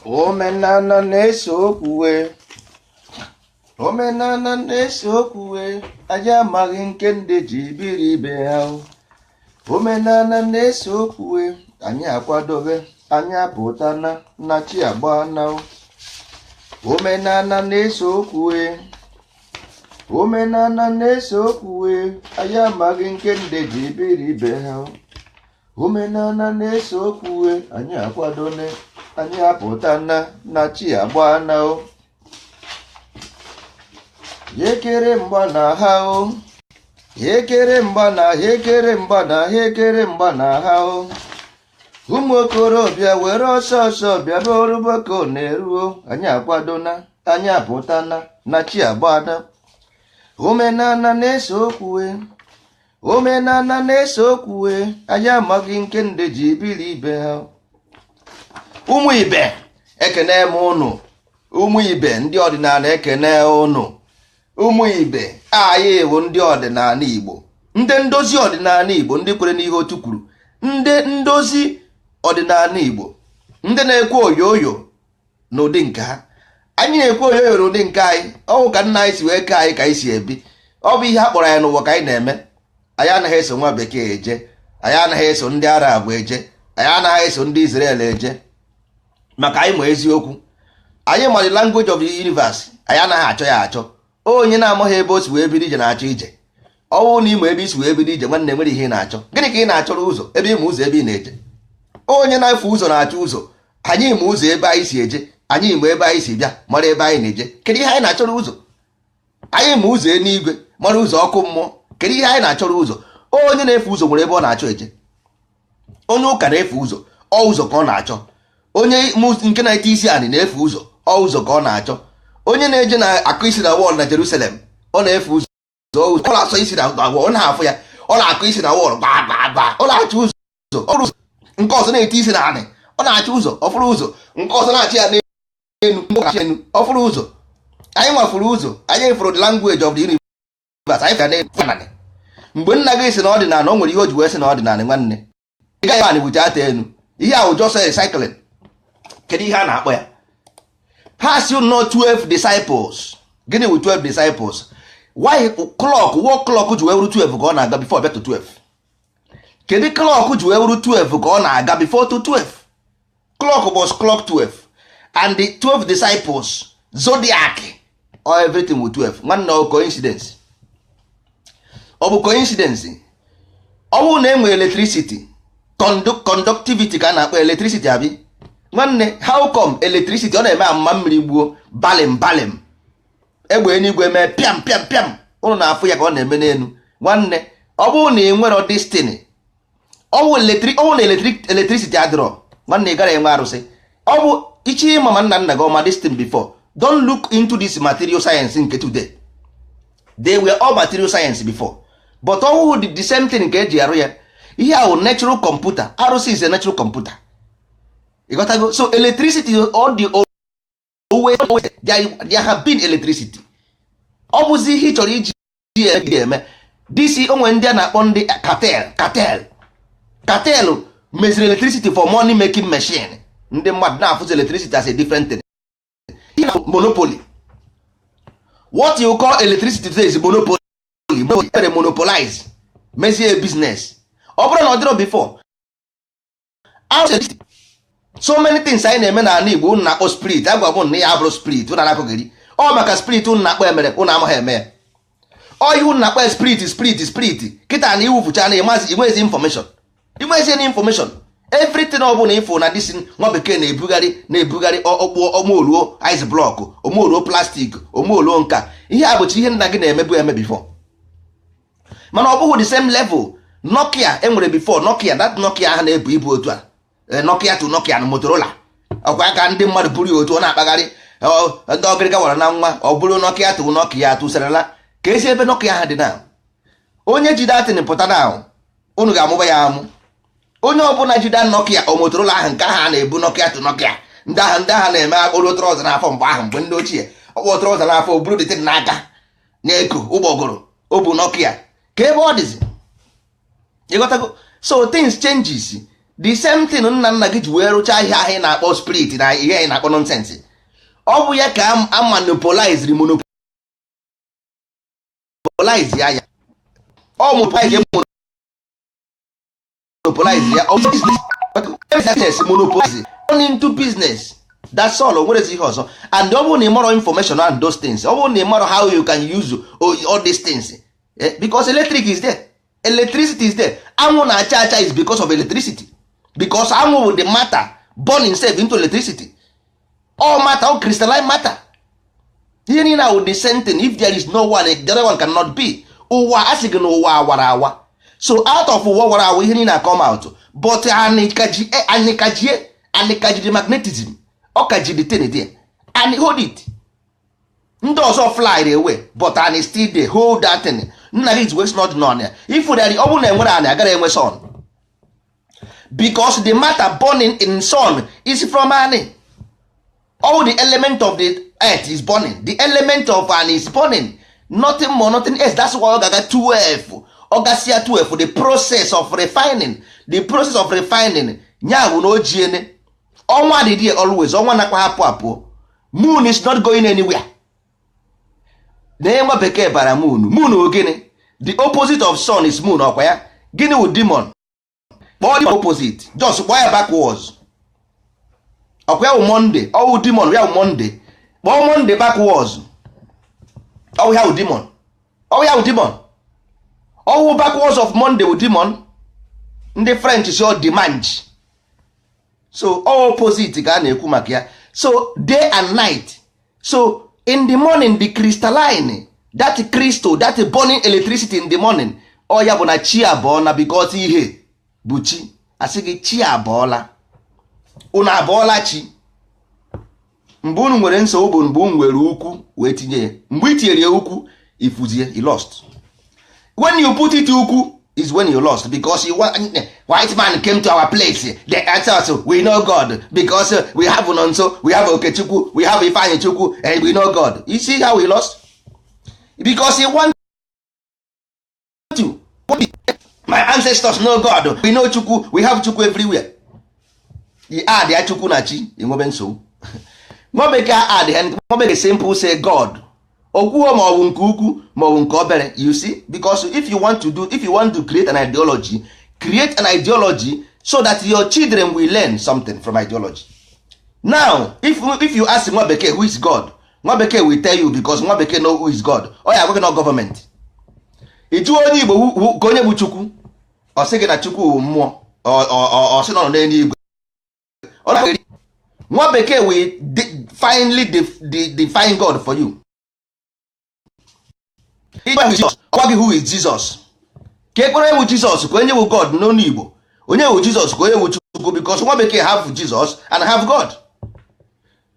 Omenala na-ese okwu omenala na-ese okwu anyị amaghị nke ndị ji biri ibe ha o. Omenala na-ese okwu, anyị akwadobe, anyị apụtana na chi agbana o. Omenala na-ese okwu, omenala na-ese okwu, anyị amaghị nke ndị ji biri ibe ha o. Omenala na-ese okwu, anyị akwadone, anyị apụtana na chi agbana o. Yekere mgba na ha o, yekere mgba na, yekere mgba na, yekere mgba na ha o. Ụmụ okorobịa, were ọsọ ọsọ bịaba, oruboko na-eruo. Anyị akwadona, anyị apụtana na chi agbana. Omenala na-ese okwu, omenala na-ese okwu, anyị amaghị nke ndị ji biri ibe ha. Ụmụ ibe, ekene m ụnụ. Ụmụ ibe, ndị ọdịnala, ekene ụnụ. Ụmụ ibe, anyị bụ ndị ọdịnala Igbo, ndị ndozi ọdịnala Igbo, ndị kwere n'ihe otu kwuru, ndị ndozi ọdịnala Igbo, ndị na-ekwe oyoyo n'ụdị nke ha. Anyị na-ekwe oyoyo n'ụdị nke anyị. Ọwụ ka nna anyị si wee kee anyị ka anyị si ebi. Ọ bụ ihe a kpọrọ anyị n'ụwa ka anyị na-eme. Anyị anaghị eso nwa bekee eje, anyị anaghị eso ndị Arab eje, anyị anaghị eso ndị Israel eje, maka anyị ma eziokwu. Anyị ma the language of the universe. Anyị anaghị achọ ya achọ. Onye na-amaghị ebe o si wee bido ije na-achọ ije. Ọwụ na ịma ebe isi wee bido ije, nwanne, nwere ihe ị na-achọ. Gịnị ka ị na-achọrọ ụzọ ebe ịma ụzọ ebe ị na-eje? Onye na-efu ụzọ na-achọ ụzọ. Anyị ma ụzọ ebe anyị si eje, anyị ma ebe anyị si bịa, mara ebe anyị na-eje. Kedu ihe anyị na-achọrọ ụzọ? Anyị ma ụzọ eluigwe, mara ụzọ ọkụ mmụọ. Kedu ihe anyị na-achọrọ ụzọ? Onye na-efu ụzọ nwere ebe ọ na-achọ eje. Onye ụka na-efu ụzọ, ọ ụzọ ka ọ na-achọ. Onye nke na-ete isi anị na-efu ụzọ, ọ ụzọ ka ọ na-achọ. Onye na-eje na-akụ isi na wall na Jerusalem, ọ na-efu ụzọ. Ọ na-asọ isi na wall, ọ na-afụ ya, ọ na-akụ isi na wall gbaa gbaa gbaa, ọ na-achọ ụzọ. Ọrụ ụzọ nke ọzọ na-ete isi na anị, ọ na-achọ ụzọ, ọfụrụ ụzọ. Nke ọzọ na-achị ya n'elu elu, ọfụrụ ụzọ. Anyị nwafuru ụzọ. Anyị fụrụ the language of the universe. Anyị fụrụ n'elu. Mgbe nna gị si na ọdịnala, o nwere ihe o ji wee sị na ọdịnala. Nwanne, ị gaghị anị wute ata elu. Ihe ahụ just recycling. Kedu ihe a na-akpọ ya? Ha si nọ 12 disciples. Gịnị wụ 12 disciples? Why clock, what clock ji wee wuru 12 ka ọ na-aga before bịa to 12? Kedu clock ji wee wuru 12 ka ọ na-aga before to 12? Clock was clock 12 and the 12 disciples, zodiac or everything with 12. Nwanne, ọ coincidence? Ọ bụ coincidence? Ọ bụrụ na e nwere electricity, conductivity ka a na-akpọ electricity, abi? Nwanne, how come electricity ọ na-eme amụma mmiri gbuo balim balim, egbe eluigwe mee pịam pịam pịam, ụnụ na-afụ ya ka ọ na-eme n'elu? Nwanne, ọ bụrụ na ị nwere destiny, ọ bụ na electricity adịrọ, nwanne, ị gara enwe arụsị. Ọ bụ ichi ịma ma nna nna gị ọma this thing before. Don't look into this material science nke today. They were all material science before, but ọwụhụ the same thing nke eji arụ ya. Ihe ahụ natural computer. Arụsị is a natural computer. Ịghọtago? So electricity, all the always there have been electricity. Ọ bụzi ihe ị chọrọ iji eme dc. Onwe ndị a na-akpọ ndị cartel. Cartel meziri electricity for money making machine. Ndị mmadụ na-afụzi electricity as a different thing, monopoly. What you call electricity today is monopoly. Mere monopolize, mezie business. Ọ bụrụ na ọ dịrọ before, so many things anyị na-eme n'ala Igbo unu na-akpọ spirit, agwa m na ya abụrụ spirit. Unu na-akọgịrị ọ maka spirit unu na-akpọ emere unu amaghị eme ya. Ọ ihe unu na-akpọ spirit, spirit, spirit. Kịta na iwufucha na ịmazi, inwezi information, inwezi na information. Everything ọ bụla ịfụ na this nwa bekee na-ebugharị na-ebugharị, ọkpụ omoruo ice block, omoruo plastic, omoruo nka, ihe a bụcha ihe nna gị na-emebu eme before, mana ọ bụghị the same level. Nokia enwere before, Nokia, that Nokia ahụ na-ebu ibu otu a, Nokia to Nokia na Motorola, ọkwa aka ndị mmadụ buru ya otu ọ na-akpagharị. Ndị ọgịrịga gwara na nwa ọ bụrụ Nokia to Nokia tụsarala ka esi ebe Nokia ha dị na onye ji datin pụta na unu ga-amụba ya amụ. Onye ọbụla jide Nokia o Motorola ahụ, nke ahụ a na-ebu, Nokia to Nokia, ndị agha, ndị agha na-eme akpụrụ trouser n'afọ mgbe ahụ, mgbe ndị ochie ọkpọ trouser n'afọ, o buru dịtịn n'aka na-eko ụgbọgụrụ, o bụ Nokia ka ebe ọ dịzi. Ịghọtago? So things changes. The same thing nna nna gị ji wee rụchaa ihe ahụ ị na-akpọ spirit na ihe ị na-akpọ nonsense. Ọ bụ ya ka a monopolize, monopolize ya. Ọ monopolize, monopolize ya. Ọ business, monopolize, turn into business. That's all. O nwerezi ihe ọzọ. And ọ bụrụ na ị marọ information and those things, ọ bụrụ na ị marọ how you can use all these things, because electric is there, electricity is there. Anwụ na-acha acha is because of electricity, because anwụ bụ the matter burn itself into electricity. All matter, all crystalline matter. Ihe niile ahụ, the same thing. If there is no one, the other one cannot be. Ụwa a sị gị na ụwa awara awa, so out of ụwa wara awa, ihe niile come out. But anịkajie, anịkajiri magnetism, ọ ka ji the thing there and hold it. Ndị ọzọ fly away, but and still dey hold that thing. Nna gị was not nọ ya. If there, ọ bụrụ na enwere anị, agara enwe sun, because the matter burning in sun is from anị. All the element of the earth is burning, the element of an is burning, nothing more, nothing else. That's why ọ ga-aga 12, ọ gasịa 12, the process of refining, the process of refining nya bụ na o jiene. Ọnwa dị there always. Ọnwa nakwa hapụ apụ. Moon is not going anywhere. Na nwa bekee bara moon. Moon wụ gịnị? The opposite of sun is moon. Ọkwa ya gịnị wụ demon? Kpọọ the opposite, just kpọọ ya backwards. Ọkwa ya wụ Monday? Ọwụ demon ya wụ Monday. Kpọọ Monday backwards. Ọwụ ya wụ demon, ọwụ ya wụ demon. Ọwụ backwards of Monday wụ demon. Ndị French si ọ dimanche. So all opposite ka a na-ekwu maka ya. So day and night. So in the morning, the crystalline, that crystal, that burning electricity in the morning, ọ ya bụ na chi abọọla, because ihe bụ chi. Asị gị chi abọọla, unu abọọla chi. Mgbe unu nwere nsogbu bụ mgbe unu nwere ukwu wee tinye ya. Mgbe i tinyere ya ukwu, ifuzie, you lost. When you put it ukwu is when you lost, because you want, white man came to our place, they answer us, "We know God because we have Nonso, we have Okechukwu, we have Ifeanyi Chukwu, and we know God." You see how we lost? Because you want to, "My ancestors know God, we know Chukwu, we have Chukwu everywhere." You add ya Chukwu na chi, enwebe nsogbu. Nwa bekee add ya, nwa bekee simple say God. Okwuo ma ọ bụ nke ukwu ma ọ bụ nke obere. You see, because if you want to do, if you want to create an ideology, create an ideology so that your children will learn something from ideology. Now if you ask nwa bekee who is God, nwa bekee will tell you, because nwa bekee know who is God. Ọ ya agwa gị na gọọmenti. Ị jụọ onye Igbo ka onye bụ Chukwu, ọ sị gị na Chukwu bụ mmụọ, ọ sị na ọ nọ n'eluigwe. Nwa bekee will finally define God for you. Gwa gị who is Jesus, ka ekpere bụ Jizọs, ka onye bụ God n'ọnụ Igbo, onye bụ Jizọs, ka onye bụ Chukwu, because nwa bekee have Jesus and have God.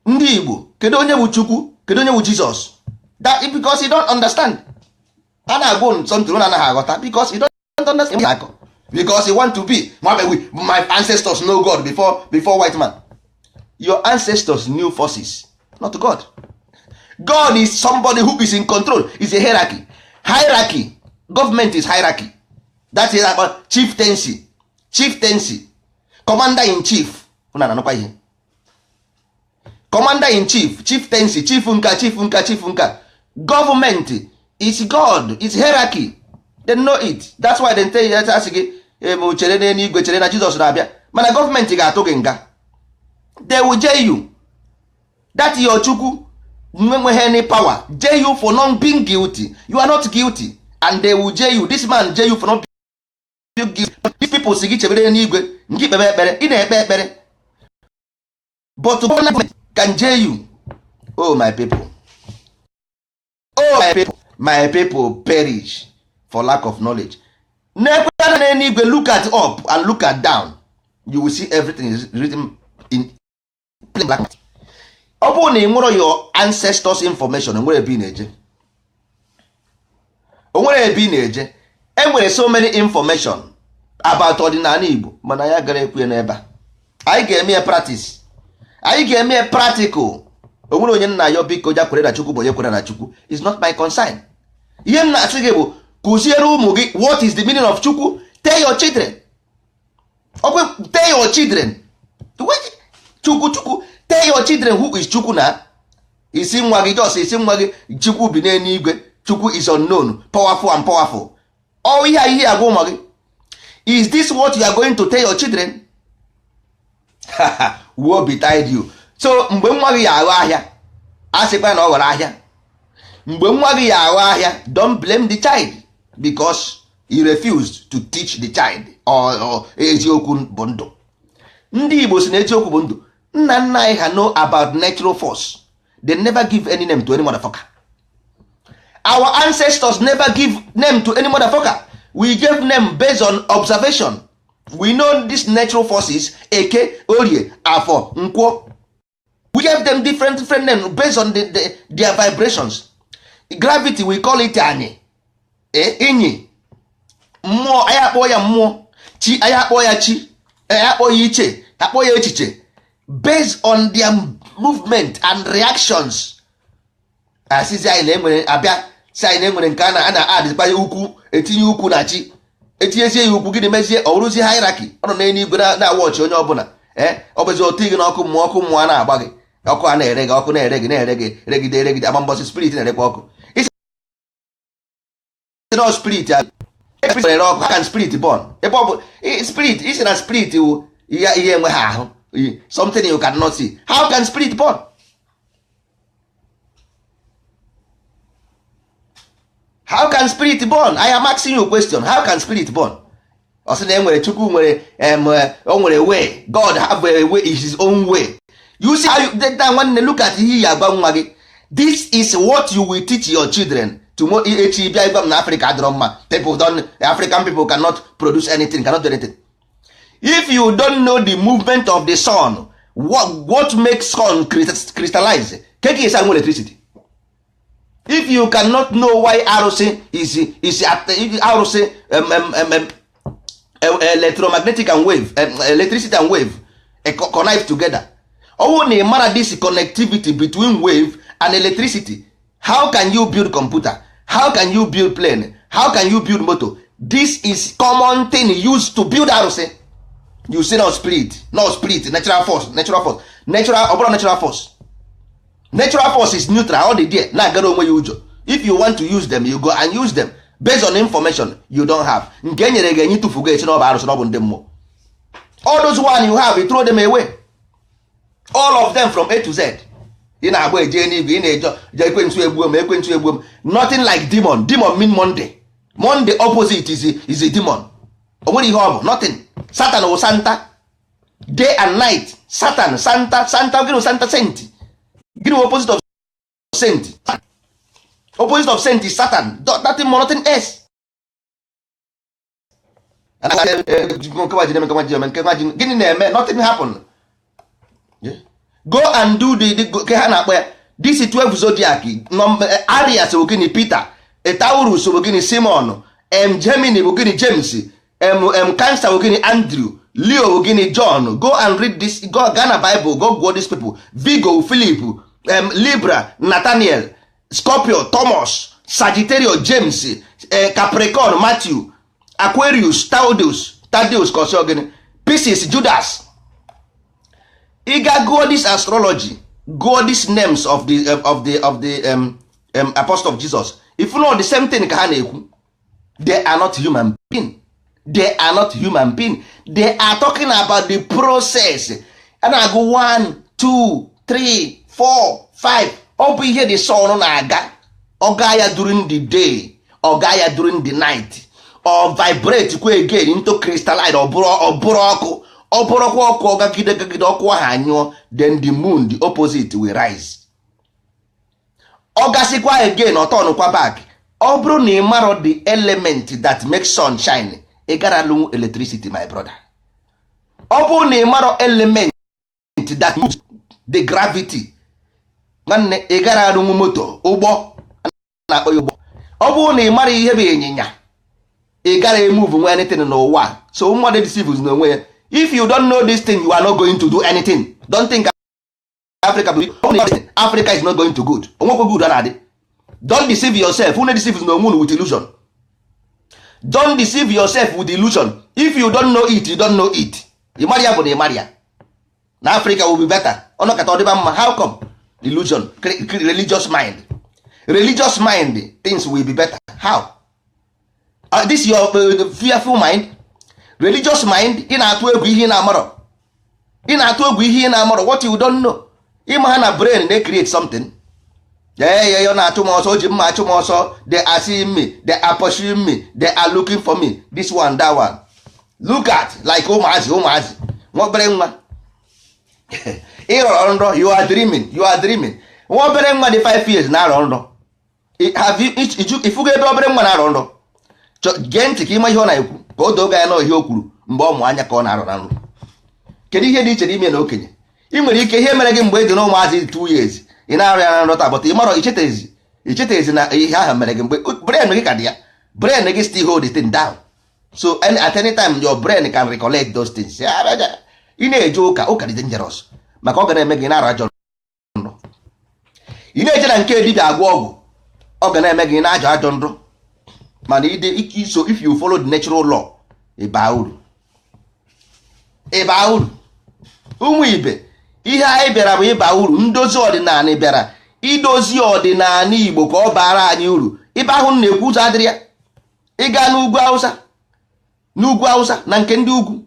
Ndị Igbo, kedu onye bụ Chukwu? Kedu onye bụ Jizọs? That because you don't understand. A na-agwụ something unu anaghị aghọta, because you don't understand akọ, because you want to be "My ancestors know God before white man." Your ancestors knew forces, not God. God is somebody who is in control, is a hierarchy. Hierarchy, government is hierarchy. That is about chieftaincy, chieftaincy, commander in chief. Unu na-anụkwa ihe? Commander in chief, chieftaincy, chief nka, chief nka, chief nka. Government is God, is hierarchy. They know it. That's why they tell you, asị gị ebe chere n'eluigwe, chere na Jizọs na-abịa, mana gọọmenti ga-atụ gị nga. They will jail you. That your Chukwu nweghị any power. Jail you for not being guilty. You are not guilty and they will jail you. This man jail you for not being guilty. These people si gị chebere n'igwe nke ikpebe ekpere, ị na-ekpe ekpere, but government can jail you. Oh my people, oh my people, my people perish for lack of knowledge. Na-ekwe n'eluigwe. Look at up and look at down, you will see everything is written in plain black. Ọ bụrụ na ị nwere your ancestors information, onwere ebe ị na-eje, onwere ebe ị na-eje. Enwere so many information about ọdịnala Igbo, mana ya gara ekwe n'ebe a. Anyị ga-eme ya practice, anyị ga-eme ya practical. Onwere onye nna ya biko ja kwere na Chukwu bụ onye kwere na Chukwu is not my concern. Ihe m na-asị gị bụ kụziere ụmụ gị what is the meaning of Chukwu. Tell your children. Ọ bụ tell your children Chukwu, Chukwu. Tell your children who is Chukwu. Na isi nwa gị, just isi nwa gị, Chukwu bi n'eluigwe, Chukwu is unknown, powerful and powerful. Ọ ihe a, ihe agwa ụmụ gị? Is this what you are going to tell your children? Woe betide you. So mgbe nwa gị ya aghọ ahịa, a sịkwa na ọ ghọrọ ahịa. Mgbe nwa gị ya aghọ ahịa, don't blame the child, because he refused to teach the child or eziokwu bụ ndụ. Ndị Igbo si na eziokwu bụ ndụ. Nna nna anyị ha know about natural force. They never give any name to any motherfucker. Our ancestors never give name to any motherfucker. We gave name based on observation. We know these natural forces: Eke, Orie, Afọ, Nkwọ. We gave them different different names based on their vibrations. Gravity, we call it anyị, inyi mmụọ. Anyị akpọ ya mmụọ, chi. Anyị akpọ ya chi, anyị akpọ ya iche, akpọ ya echiche, based on their movement and reactions. Asịzi anyị na enwere, abịa si anyị na enwere nke a na-adịkwa ya ukwu, etinye ukwu na chi, etinyezie ya ukwu. Gịnị mezie? Ọ bụrụzie hierarchy. Ọ nọ n'eluigwe na-awọchị onye ọbụla. Ee, ọ bụzi otu gị n'ọkụ mmụọ, ọkụ mmụọ a na-agba gị, ọkụ a na-ere gị, ọkụ na-ere gị, na-ere gị, regide, regide, agba mbọsị. Spirit na-erekwa ọkụ. Isi na spirit na-ere ọkụ. How can spirit burn? Ebe ọ bụ spirit, isi na spirit wụ ihe ihe enweghị ahụ, something you cannot see. How can spirit burn? How can spirit burn? I am asking you a question. How can spirit burn? Ọ sị na e nwere Chukwu, nwere o nwere way. God have a way, is his own way. You see how you that? Nwanne, look at ihe ya agwa nwa gị. This is what you will teach your children tomorrow. Echi bịa ịgwa m na Africa adịrọ mma. People don, African people cannot produce anything, cannot do anything. If you don't know the movement of the sun, what makes sun crystallize, keke is electricity. If you cannot know why arụsị is arụsị, electromagnetic and wave, electricity and wave connive together, ọwụ na ị mara this connectivity between wave and electricity, how can you build computer? How can you build plane? How can you build motor? This is common thing used to build arụsị. You say no spirit, no spirit, natural force, natural force, natural, ọ bụrụ natural force. Natural force is neutral. Ọ dị there na-agara onwe ya ụjọ. If you want to use them, you go and use them based on information you don't have. Nke e nyere gị enyi, tụfugo, esi na ọ bụ arụsị, na ọ bụ ndị mmụọ. All those one you have, you throw them away, all of them, from A to Z. Ị na-agba eje n'igwe, ị na-eje je ekwentị egbuo m, ekwentị egbuo m. Nothing like demon. Demon mean Monday. Monday opposite is a demon. O nwere ihe ọ bụ? Nothing. Satan wụ santa, day and night. Satan, santa, santa. Gịnị wụ santa? Saint. Gịnị wụ opposite of saint? Opposite of saint is Satan. Nothing more, nothing else. Gịnị na-eme? Nothing happen. Go and do the ke ha na-akpọ ya, this 12 zodiac. Aries bụ gịnị? Peter. Taurus bụ gịnị? Simon. Gemini bụ gịnị? James. Cancer bụ gịnị? Andrew. Leo bụ gịnị? John. Go and read this. Go gaa na Bible, go gụọ these people. Virgo, Philip. Libra, Nathaniel. Scorpio, Thomas. Sagittarius, James. Capricorn, Matthew. Aquarius, Thaddeus. Thaddeus ka ọsọ gịnị? Pisces, Judas. Ị ga gụọ this astrology, gụọ these names of the apostle of Jesus, if you know the same thing ka ha na-ekwu. They are not human being. They are not human being. They are talking about the process a na-agụ 1, 2, 3, 4, 5. Ọ bụ ihe the sun na-aga. Ọ gaa ya during the day, ọ gaa ya during the night, ọ vibrate kwa again into crystalline. Ọ bụrụ ọkụ, ọ bụrụkwa ọkụ, ọ gagide gagide, ọkụ ahụ anyụọ. Then the moon, the opposite, will rise. Ọ gasịkwa again, ọ turnụkwa back. Ọ bụrụ na ị marọ the element that makes sun shine, ị gara lụ electricity, my brother. Ọ bụrụ na ị marọ element that moves the gravity, nwanne, ị gara arụnwu moto, ụgbọ na-akpọ ya ụgbọ. Ọ bụrụ na ị mara ihe bụ ịnyịnya, ị gara emove nwe anything n'ụwa. So mmadụ deceives n'onwe ya. If you don't know this thing, you are not going to do anything. Don't think Africa bụ Africa is not going to good. Onwekwe good a na-adị. Don't deceive yourself. Unu deceive n'onwe unu with illusion. Don't deceive yourself with illusion. If you don't know it, you don't know it. Ịmara ya bụ na ịmara ya na Africa will be better. Ọnọkọta ọdịba mma. How come? Illusion, religious mind, religious mind, things will be better. How? This your fearful mind, religious mind. Ị na-atụ egwu ihe ị na-amarọ. Ị na-atụ egwu ihe ị na-amarọ, what you don't know. Ịma ha na brain na-create something. Ee, ọ na-achụ m ọsọ, o ji mma achụ m ọsọ. They are seeing me, they are pursuing me, they are looking for me, this one, that one. Look at like ụmụazị, ụmụazị, nwa obere nwa. Ịrọrọ nrọ, you are dreaming, you are dreaming. Nwa obere nwa dị 5 years na-arọ nrọ. Have you ifugo ebe obere nwa na-arọ nrọ? Gee ntị ka ịma ihe ọ na-ekwu, ka o doo gị anya na ihe o kwuru mgbe ọ mụ anya ka ọ na-arọ na nrọ. Kedu ihe dị iche n'ime na okenye? Ị nwere ike ihe mere gị mgbe ị dị na ụmụazị 2 years, ị na-arụ ya na nrọ taa, but ị marọ, ichetezi, ichetezi na ihe ahụ mere gị mgbe brain gị ka dị ya. Brain gị still hold the thing down. So at any time your brain can recollect those things. Ị na-eje ụka, ụka dị dangerous, maka ọ ga na-eme gị na-arụ ajọ nrọ. Ị na-eje na nke dibịa agwọ ọgwụ, ọ ga na-eme gị na-ajọ ajọ nrọ. Mana ide iso, if you follow the natural law, ịba uru, ịba uru. Ụmụ ibe, ihe anyị bịara bụ ịba uru. Ndozi ọdịnala bịara idozi ọdịnala Igbo ka ọ baara anyị uru. Ịba ahụ na-ekwu, ụzọ adịrị ya. Ịga n'ugwu Hausa, n'ugwu Hausa na nke ndị ugwu,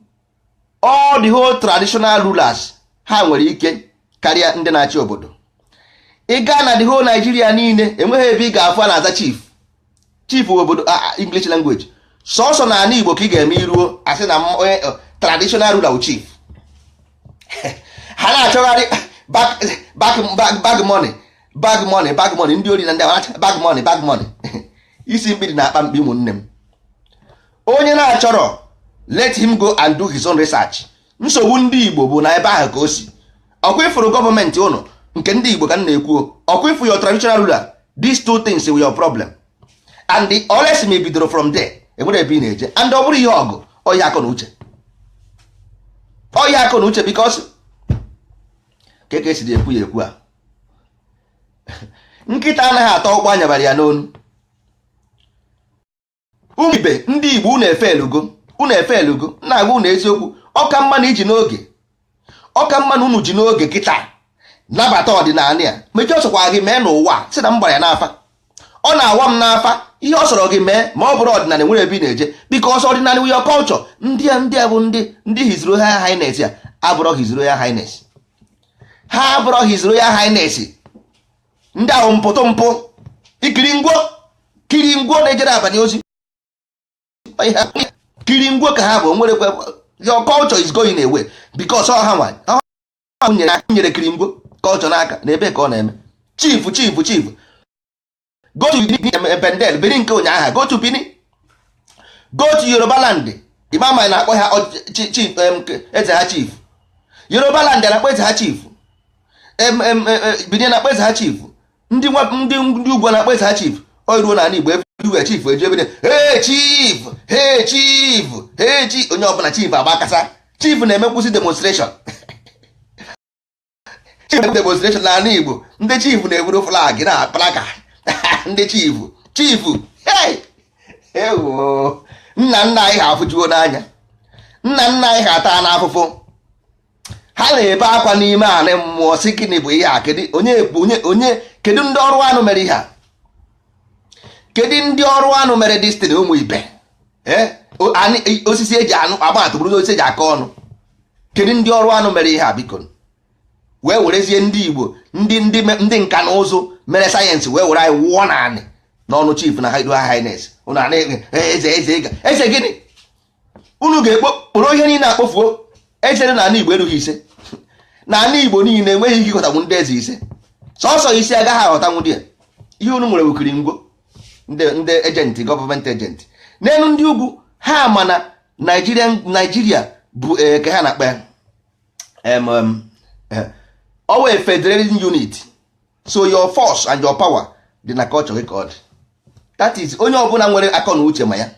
all the whole traditional rulers ha nwere ike karịa ndị na-achị obodo. Ị gaa na the whole Nigeria niile, enweghị ebe ị ga-afụ a na-aza chief. Chief bụ obodo English language. Sọsọ na ala Igbo ka ị ga-eme iruo, asị na onye traditional ruler bụ chief. Ha na-achọgharị bag money, bag money, bag money. Ndị ori na ndị agha, bag money, bag money. Isi mkpiri na-akpa mkpi. Ụmụnne m, onye na-achọrọ, let him go and do his own research. Nsogbu ndị Igbo bụ na ebe ahụ ka o si. Ọkwa ifuru gọọmenti ụnụ nke ndị Igbo ka m na-ekwu. Ọkwa ifu your traditional ruler, these two things were your problem, and the oles ma bidoro from there, enwere ebe ị na-eje. And ọ bụrụ ihe ọgụ ọhịa, akọ na uche, ọhịa akọ na uche, because ka ka esiri ekwu ya ekwu a, nkịta anaghị atọ ụkpọ anyabara ya n'onu. Ụmụ ibe, ndị Igbo, unu efe elugo, unu efe elugo. Na-agwa unu eziokwu, ọka mma na iji n'oge, ọka mma na unu ji n'oge kịta nabata ọdịnala ya. Mejọ sọkwa gị mee n'ụwa, sị na m gbara ya n'afa, ọ na-awa m n'afa. Ihe ọ sọrọ gị mee, ma ọ bụrụ ọdịnala, nwere ebe ị na-eje, because ọdịnala your culture. Ndị a, ndị a bụ ndị His Royal Highness a abụrọ His Royal Highness. Ha abụrọ His Royal Highness. Ndị ahụ mpụtụ mpụ ikiri ngwo, kiri ngwo na-ejere abalị ozi, kiri ngwo ka ha bụ. Nwere your culture is going away because ọ ha nwa nyere kiri ngwo culture n'aka. Na ebe ka ọ na-eme chief, chief, chief. Go to Bendel, Benin nke ụnyaahụ. Go to Benin, go to Yoruba land. Imama na-akpọ ha chief, eze ha chief. Yoruba land na-akpọ eze ha chief. Benin na-akpọ eze ha chief. Ndị ndị ugwu na-akpọ eze ha chief. O ruo n'ala Igbo, everywhere chief eju ebe. Hey chief, hey chief, hey chief. Onye ọbụla chief agbakasa. Chief na-emekwụsị demonstration, chief demonstration n'ala Igbo. Ndị chief na-eburu flag na plaka. Ndị chief, chief, hey, ewo, nna nna anyị ha afụjuo n'anya. Nna nna anyị ha ata n'afụfụ, ha na-ebe akwa n'ime anị mmụọ, sị gịnị bụ ihe a? Kedu onye, onye, onye? Kedu ndị ọrụ anụ mere ihe a? Kedu ndị ọrụ anụ mere destin? Ụmụ ibe, osisi eji anụ agba atụbụrụ, osisi eji aka ọnụ. Kedu ndị ọrụ anụ mere ihe a? Biko, wee werezie ndị Igbo, ndị nka na ụzụ mere sayensị, wee were anyị wụọ naanị n'ọnụ chief na Royal Highness. Unu eze, eze, eze, eze gịnị? Unu ga-ekpo kpụrụ ihe niile akpofuo. Eze dị n'ala Igbo erughị ise. N'ala Igbo niile enweghị ike ịghọtanwu ndị eze ise. Sọsọ isi agaghị aghọtanwu dị ya. Ihe unu nwere wukiri ngwo, ndị agent, gọọmenti agent n'elu. Ndị ugwu ha ma na Naijiria bụ ka ha na-akpa ya ọwa federating unit. So your force and your power dị na culture gị ka ọ dị. That is, onye ọbụla nwere akọ na uche ma ya,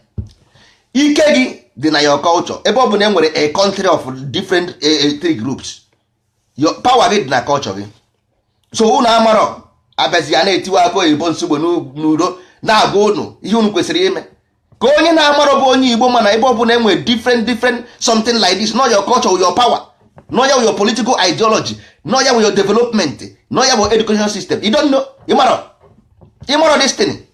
ike gị dị na your culture. Ebe ọ bụla e nwere a country of different three groups, your power gị dị na culture gị. So unu amarọ, abịazi ya na-etiwe aka oyibo nsogbu n'uro, na-agwa unu ihe unu kwesịrị ime. Ka onye na-amarọ bụ onye Igbo, mana ebe ọ bụla enwere different different something like this. Know your culture, your power, know your political ideology, know your development, know your education system. You don't know. Ịmarọ, ịmarọ this thing.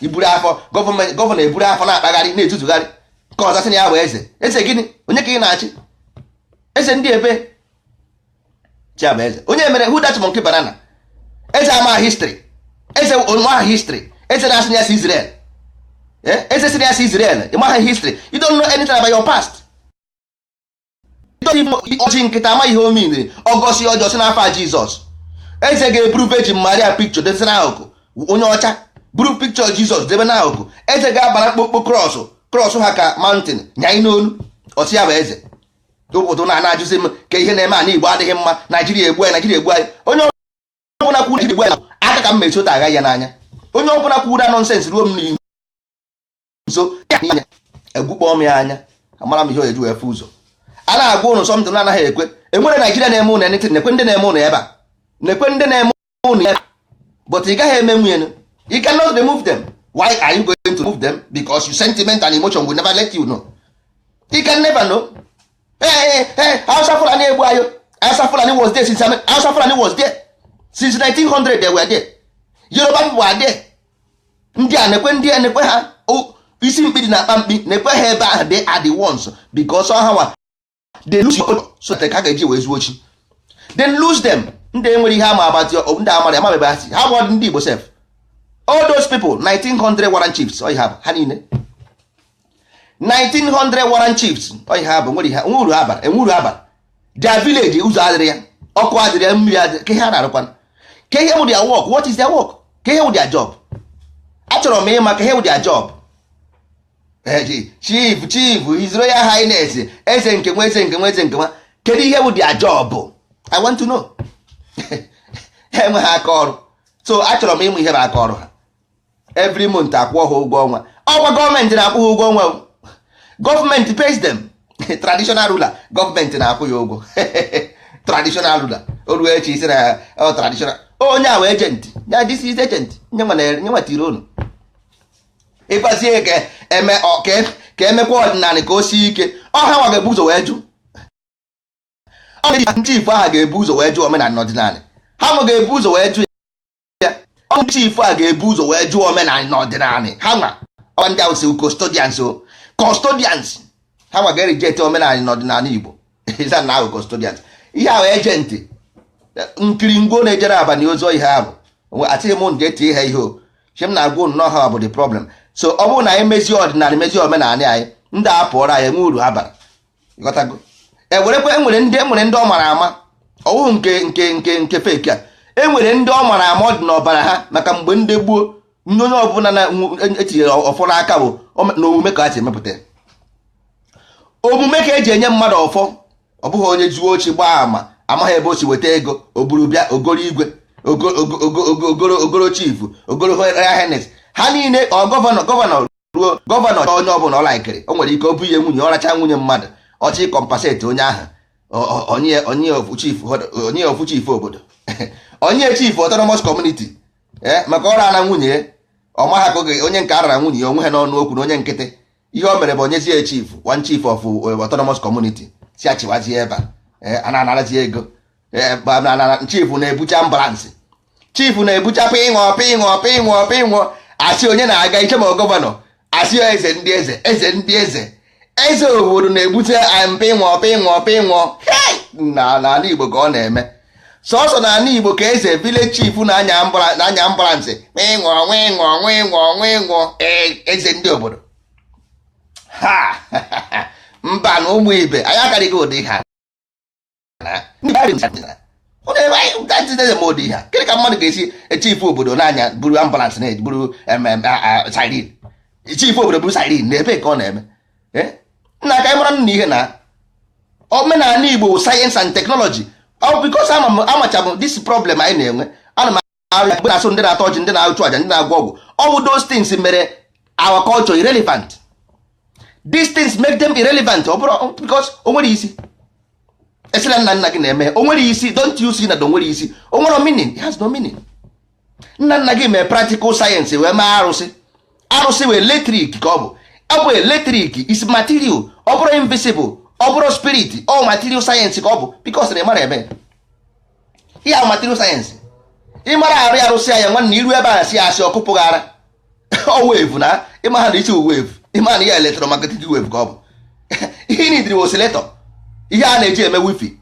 Iburu afọ gọọmenti, governor eburu afọ na-akpagharị, na-etutugharị ka ọzọ sị na ya bụ eze. Eze gịnị? Onye ka ị na-achị? Eze ndị ebe chiabụ eze onye mere who that monkey banana? Eze ama history, eze onwe history, eze na-asị ya si Israel. Eze si ya si Israel. Ị maghị history. You don't know anything about your past. Ọchị nkịta ama ihe o miniri. Ọgọsi ọjọọ si n'afọ a Jizọs. Eze ga-eburu Virgin Maria picture debe n'akụkụ, onye ọcha buru picture Jizọs debe n'akụkụ. Eze ga-abara mkpokpo cross, cross ha ka mountain nyanyị n'olu, ọsị ya bụ eze. Obodo na na-ajụzi m ka ihe na-eme ana Igbo adịghị mma. Naijiria egbu anyị, Naijiria egbu anyị. Onye ọbụla kwuru Naijiria egbu anyị, aka ka m mesi otu agha ya n'anya. Onye ọbụla kwuru nonsense ruo m n'ihu nso anya, egwukpọọ m ya anya, amara m ihe o eji wee fụ ụzọ. A na-agwa ụnụ something na-anaghị ekwe. Enwere Naijiria na-eme ụnụ anything? Nekwe ndị na-eme ụnụ ebe a, nekwe ndị na-eme ụnụ ebe a, but ị gaghị eme nwunye. You cannot remove them. Why are you going to remove them? Because your sentiment and emotion will never let you know. You can never know. Hey, hey, hey, Hausa Fulani egbu ayo. Hausa Fulani was there since, Hausa Fulani was there since 1900. They were there. Yoruba people are there. Ndị a nekwe, ndị a nekwe ha. Isi mkpi dị na-akpa mkpi, nekwe ha ebe ahụ. They are the ones, because ha nwa they lose your, so that ka ga-eji wee zuo ochi, then lose them. Ndị enwere ihe ama agbati, ndị amara amabebe ha si ha bụ ndị Igbo sef. All those people, 1900 warrant chiefs, ọ ha ha niile, 1900 warrant chiefs, ọ ha bụ nwere ihe nwe uru ha bara, enwe uru ha bara. Their village, ụzọ adịrị ya, ọkụ adịrị ya, mmiri adịrị. Ka ihe ha na-arụkwana? Ka ihe wụ their work? What is their work? Ka ihe wụ their job? Achọrọ m ịma ka ihe wụ their job. Chief, chief, His Royal Highness, eze nke nwa, eze nke nwa, eze nke nwa, kedu ihe wụ their job? I want to know. Ha enweghị aka ọrụ, so achọrọ m ịmụ ihe bụ aka ọrụ ha. Every month akwụọ ha ụgwọ ọnwa. Ọkwa gọọmenti na-akwụ ha ụgwọ ọnwa o. Gọọmenti pays them. Traditional ruler, gọọmenti na-akwụ ya ụgwọ. Traditional ruler o ruo echi isi na ọ traditional onye a wee agent ya. This is agent nye nwa tiri unu ịgwazie ka eme ka emekwa ọdịnala ka o sie ike. Ọ ha nwa ga-ebu ụzọ wee jụ. Ọ chief aha ga-ebu ụzọ wee jụ omenala na ọdịnala. Ha nwa ga-ebu ụzọ wee jụ ya. Ọ chief a ga-ebu ụzọ wee jụọ omenala na ọdịnala. Ha nwa, ọ ndị ahụ si custodians o, custodians. Ha nwa ga-ereject omenala na ọdịnala Igbo. Ịza na ahụ custodians, ihe ahụ agent nkiri ngwo na-ejere abalị ozo. Ihe ahụ atịghị m nje tie ha ihe o chi m na-agwa unu n'ọha bụ the problem. So ọ bụrụ na anyị mezie ọdịnala, mezie omenala anyị, ndị a pụọrọ anyị, enwe uru ha bara. Ịghọtago? Ewerekwa enwere ndị ọ mara ama, ọwụhụ nke fake a. Enwere ndị ọ mara ama, ọ dị n'ọbara ha, maka mgbe ndị gboo, ndị onye ọbụla na-etinyere ọfọ n'aka bụ n'omume ka ha si emepụta ya. Omume ka eji enye mmadụ ọfọ. Ọ bụghị onye juo ochi gbaa ama, amaghị ebe o si weta ego o buru bịa ogoro igwe, ogoro ogoro chief, ogoro highness. Ha niile ọ governor, governor ruo governor, onye ọbụla ọ laikiri, o nwere ike o bu ihe nwunye, ọ racha nwunye mmadụ, ọchị compensate onye ahụ, onye onye ofu chief, onye ofu chief obodo, onye chief autonomous community, maka ọrụ ana nwunye ya. Ọ maha ka oge onye nke arara nwunye ya onwe ha n'ọnụ okwu na onye nkịtị. Ihe o mere bụ onyezie chief, one chief of autonomous community, si achịwazie ebe a, a na-anarazi ego. Chief na-ebucha ambulance, chief na-ebucha pịṅụọ pịṅụọ pịṅụọ pịṅụọ. Asị onye na-aga iche ma governor, asị eze ndị eze, eze ndị eze, eze obodo na-ebute pịṅụọ pịṅụọ pịṅụọ. Na n'ala Igbo ka ọ na-eme sọsọ. N'ala Igbo ka eze village chief na-anya ambulance nwịṅụọ nwịṅụọ nwịṅụọ nwịṅụọ. Eze ndị obodo ha mba na ụmụ ibe anyị akarịghị ụdị ha. Ụdị ha, gịnị ka mmadụ ga-esi chief obodo na-anya buru ambulance, na-eburu siren? Chief obodo buru siren na ebe ka ọ na-eme nna ka anyị mara nna ihe na omenala Igbo, science and technology. Ọ because amachabụ this problem anyị na-enwe. Ana m arụ mgbe na-asụ ndị na-atọ ọjị, ndị na-achụ aja, ndị na-agwọ ọgwụ. Ọ bụ those things mere our culture irrelevant. These things make them irrelevant. Ọ bụrụ because o nwere isi esila nna nna gị na-eme, o nwere isi. Don't you see na o nwere isi? O nwere meaning? It has no meaning. Nna nna gị mee practical science wee mee arụsị. Arụsị wee electric ka ọ bụ. Ọ bụ electric is material. Ọ bụrụ invisible, ọ bụrụ spirit, ọ material science ka ọ bụ, because na ịmara eme ihe ahụ material science. Ịmara arụ arụsị ya, nwanne, iru ebe a si asị ọkụpụ gị ara. Ọ wave na ịma ha na isi wave, ịma na ihe electromagnetic wave ka ọ bụ. Ihe nidiri oscillator, ihe a na-eji eme wifi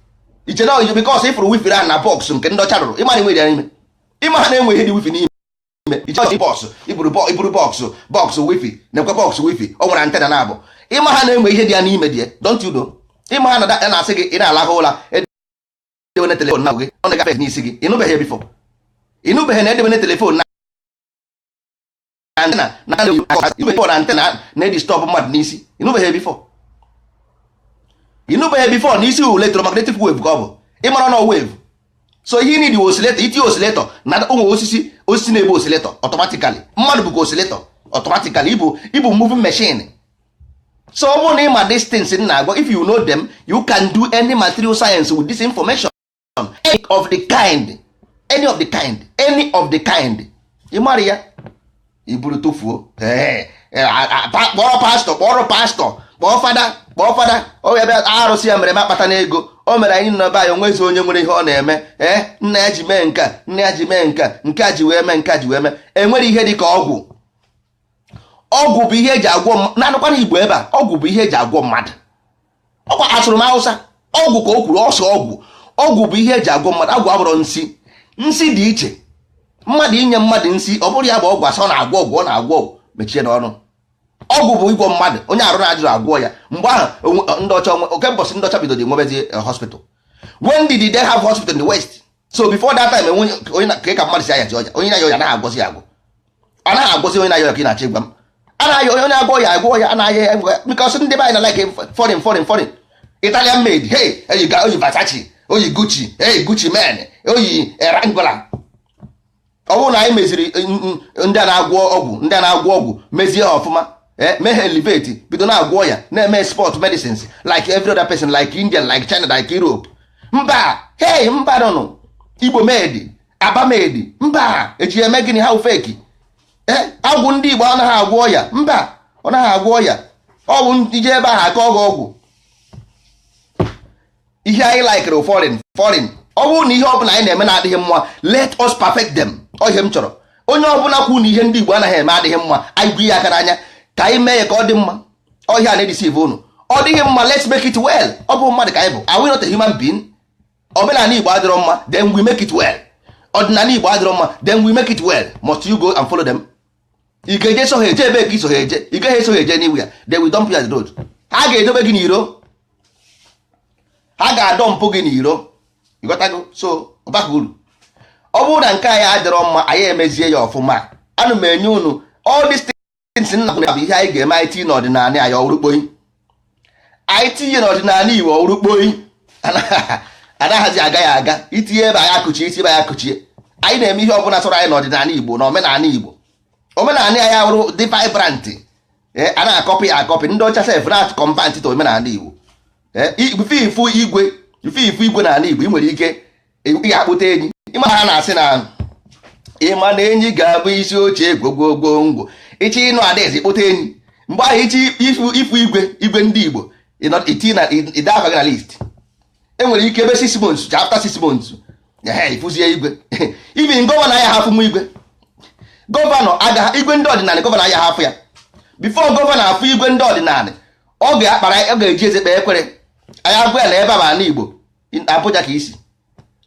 iche na because ịfụrụ wifi ahụ na box nke ndị ọcha rụrụ, ịma na enweghị ya n'ime, ịma ha na-enwe ihe dị wifi n'ime iche box iburu box wifi na-ekwe box wifi, ọ nwere antenna na abụ. Ịma ha na-enwe ihe dị ya n'ime dị ya, don't you know? Ịma ha na na-asị gị ị na-alahụ ụra, edewene telephone na gị, ọ na-agafe n'isi gị. Ịnụbeghị before? Ịnụbeghị na edewene telephone na antenna na antenna na-edisturb mmadụ n'isi? Ịnụbeghị before? Ịnụbeghị before na isi wụ electromagnetic wave ka ọ bụ? Ịmara na wave, so ihe need oscillator. Itinye oscillator na ụmụ osisi, osisi na-ebu oscillator automatically. Mmadụ bụkwa oscillator automatically. Ịbụ moving machine. So ọ bụrụ na ịma distance na-agwa, if you know them, you can do any material science with this information, any of the kind, any of the kind, any of the kind. Ị mara ya, iburu tụfuo. Kpọrọ pastọ, kpọrọ pastọ, kpọọ fada, kpọọ fada. O ya bịa arụsị ya mere m akpata n'ego. O mere anyị nọ ebe anyị onwezi onye nwere ihe ọ na-eme. Ee, nna ya ji mee nka, nna ya ji mee nka, nke a ji wee mee, nke a ji wee mee. Enwere ihe dị ka ọgwụ. Ọgwụ bụ ihe eji agwọ na-anụkwana Igbo ebe a. Ọgwụ bụ ihe eji agwọ mmadụ. Ọkwa asụrụ m Hausa ọgwụ ka o kwuru ọsọ. Ọgwụ, ọgwụ bụ ihe eji agwọ mmadụ. Agwụ abụrụ nsị. Nsị dị iche. Mmadụ inye mmadụ nsị, ọ bụrụ ya bụ ọgwụ, asọ na-agwọ ọgwụ, ọ na-agwọ ọgwụ mechie n'ọnụ. Ọgwụ bụ ịgwọ mmadụ, onye arụ na-ajụrụ agwọ ya. Mgbe ahụ ndị ọcha, oke mbọsị ndị ọcha bidoro nwebezi hospital. When did they have hospital in the West? So before that time, onye ka mmadụ si ayazi ọya, onye na-aya ọya anaghị agwọzi ya agwọ, anaghị agwọzi onye na-aya ọya. Ka ị na-achọ ịgwa m anaghị onye agwọ ya agwọ ya anaghị ya? Because ndị be anyị na like foreign, foreign, foreign, Italian made. Hey, oyi, oyi Versace, oyi Gucci, hey, Gucci men, oyi Wrangler. Ọ bụrụ na anyị meziri ndị a na-agwọ ọgwụ, ndị a na-agwọ ọgwụ, mezie ha ọfụma, mee ha elevate, bido na-agwọ ya, na-eme sport medicines like every other person, like Indian, like China, like Europe. Mba, hey, mba nụnụ, Igbo made, Aba made, mba, eji eme gịnị? Ha fake. Ee, agwụ ndị Igbo anaghị agwọ ọya. Mba, ọ naghị agwọ ọya. Ọ bụ ije ebe ahụ aka ọgwụ ọgwụ. Ihe anyị likere foreign, foreign. Ọ bụrụ na ihe ọbụla anyị na-eme na-adịghị mma, let us perfect them. Ọ ihe m chọrọ. Onye ọbụla kwu na ihe ndị Igbo anaghị eme adịghị mma, anyị gwu ya aka n'anya ka anyị mee ya ka ọ dị mma. Ọhịa na-edeceive unu. Ọ dịghị mma, let's make it well. Ọ bụ mmadụ ka anyị bụ. Are we not a human being? Omenala Igbo adịrọ mma, then we make it well. Ọdịnala Igbo adịrọ mma, then we make it well. Must you go and follow them? Ị ga-eje so ha eje? Ebe ka iso ha eje? Ị gaghị eso ha eje n'iwu ya. They will dump you at the road. Ha ga-edobe gị n'iro, ha ga-adọmpụ gị n'iro. Ịghọtago? So ọbaka uru. Ọ bụrụ na nke anyị adịrọ mma, anyị emezie ya ọfụma. Ana m enye unu all these things nna bụ ihe anyị ga-eme. Anyị tinye n'ọdịnala anyị, ọwụrụ kpoi. Anyị tinye n'ọdịnala Igbo, ọwụrụ kpoi. Anaghịzi aga ya aga. Itinye ebe anyị akụchie, isi ebe anyị akụchie. Anyị na-eme ihe ọbụla sọrọ anyị n'ọdịnala Igbo na omenala Igbo. Omenala anyị awụrụ dị vibrant. A na-acopy ya acopy. Ndị ọcha sef na convert to omenala Igbo. Ife ifu igwe, ife ifu igwe n'ala Igbo, ị nwere ike ị ga-akpụta enyi. Ịma ha na-asị na ịma na enyi ga-abụ isi oche gwogwogwo ngwo. Ịchọ ịnụ adaeze, kpụta enyi. Mgbe ahụ ịchọ ifu igwe, igwe ndị Igbo, ide afa gị na list. Enwere ike ebe 6 months, after 6 months, ehe, ifụzie igwe. Even governor ya hafụ nwa igwe, governor agaghị igwe ndị ọdịnala, governor ya hafụ ya. Before governor afụ igwe ndị ọdịnala, ọ ga-akpara, ọ ga-eji eze kpee ekwere. Anyị agwa ya na ebe a bụ ala Igbo. Abuja ka isi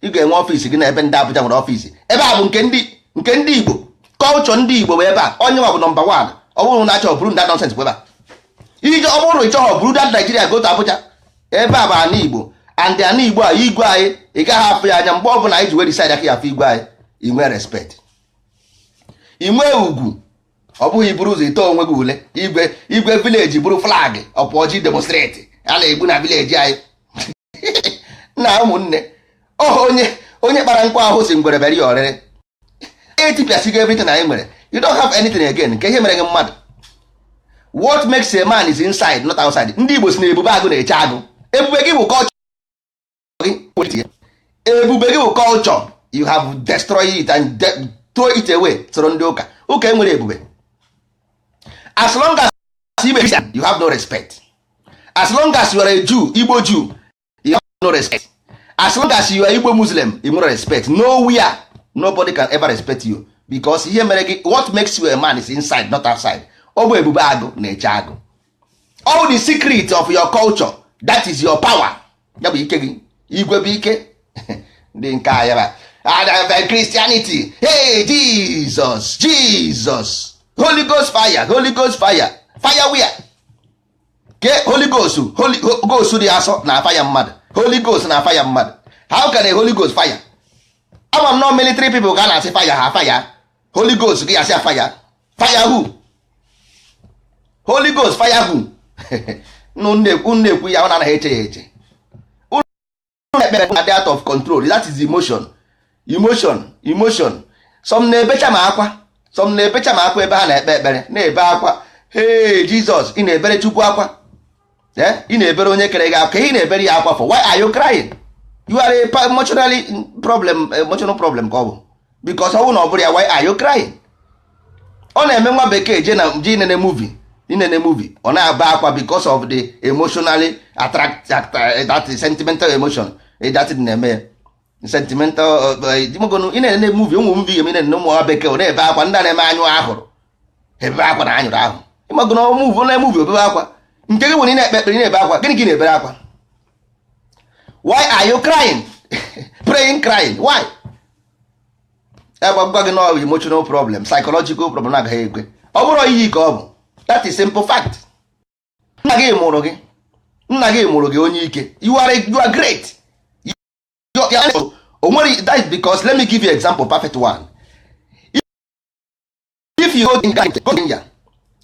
ị ga-enwe office gị na ebe ndị Abuja nwere office. Ebe a bụ nke ndị Igbo. Culture ndị Igbo bụ ebe a. Onye nwa bụ number one. Ọ bụrụ na achọ buru that nonsense bụ ebe a ije. Ọ bụrụ ị chọghọ buru that Nigeria, go to Abuja. Ebe a bụ ala Igbo, and ala Igbo a, igwe anyị, ị gaghị afụ ya anya. Mgbe ọ bụla anyị ji wee decide aka ya afụ igwe anyị, ị nwee respect, ị nwee ugwu. Ọ bụghị iburu ụzọ ite onwe gị ule. Igwe, igwe village buru flag ọpụọ ji demonstrate a na-egbu na village anyị na ụmụnne. Onye onye kpara nkwa ahụ si ngwere bịara ya ọrịrị. Etipịasịgo everything anyị nwere. You don't have anything again. Nke ihe mere gị mmadụ, what makes a man is inside, not outside. Ndị Igbo si na ebube agụ na-eche agụ. Ebube gị bụ culture gị. Ebube gị bụ culture. You have destroyed it and throw it away. Soro ndị ụka. Ụka enwere ebube. As long as Igbo Christian, you have no respect. As long as you are a Jew, Igbo Jew, you have no respect. As long as you are Igbo Muslim, you no respect nowhere. Nobody can ever respect you, because ihe mere gị, what makes you a man is inside, not outside. Ọ bụ ebube agụ na-eche agụ. All the secret of your culture, that is your power. Ya bụ ike gị. Igwe bụ ike ndị nke anya ba Christianity. Hey, Jesus, Jesus, Holy Ghost fire, Holy Ghost fire. Fire where? Ke Holy Ghost? Holy Ghost dị asọ na fire mmadụ. Holy Ghost na fire mmadụ? How can a Holy Ghost fire? Ama m nọ military people ka a na-asị fire ha, fire. Holy Ghost gị asị fire? Fire who? Holy Ghost fire who? Unu na-ekwu ya, ọ na-anaghị eche ya eche. Unu ekpere na out of control. That is emotion, emotion, emotion. Some na-ebecha ma akwa, some na-ebecha ma akwa ebe ha na-ekpe ekpere, na-ebe akwa. Hey, Jesus, ị na-ebere Chukwu akwa? Ị na-ebere onye kere gị akwa? Ị na-ebere ya akwa for? Why are you crying? You are a emotionally problem, emotional problem ka ọ bụ, because ọ bụrụ na ọ bụrụ ya, why are you crying? Ọ na-eme nwa bekee je na je inene movie, inene movie, ọ na-aba akwa because of the emotionally attract, that sentimental emotion. That na-eme ya sentimental. Ị na-enene movie, ụmụ movie eme inene ụmụ nwa bekee, ọ na-ebe akwa. Ndị a na-eme anyụ ahụrụ ebe akwa na anyụrụ ahụ. Ịmagono movie na movie, obebe akwa. Nke gị nwere, ị na-ekpe ekpere, ị na-ebe akwa. Gịnị ka ị na-ebere akwa? Why are you crying? Praying, crying, why? Ebe gwa gị na emotional problem, psychological problem, agaghị ekwe. Ọ bụrụ iyi ka ọ bụ, that is simple fact. Nna gị mụrụ gị, nna gị mụrụ gị onye ike. You are great. O nwere that is because, let me give you example, perfect one. If you go to Kenya,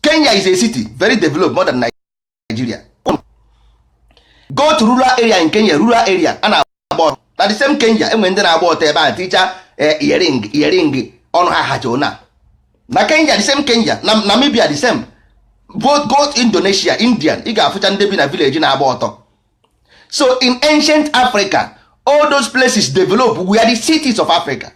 Kenya is a city very developed, more than Nigeria. Go to rural area in Kenya, rural area, a na-agba ọtọ na the same Kenya. Enwere ndị na-agba ọtọ ebe a ticha earring, earring ọnụ ha hacha ona na Kenya, the same Kenya. Na Namibia, the same. Both go to Indonesia, Indian, ị ga-afụcha ndị bi na village na-agba ọtọ. So in ancient Africa, all those places develop were the cities of Africa.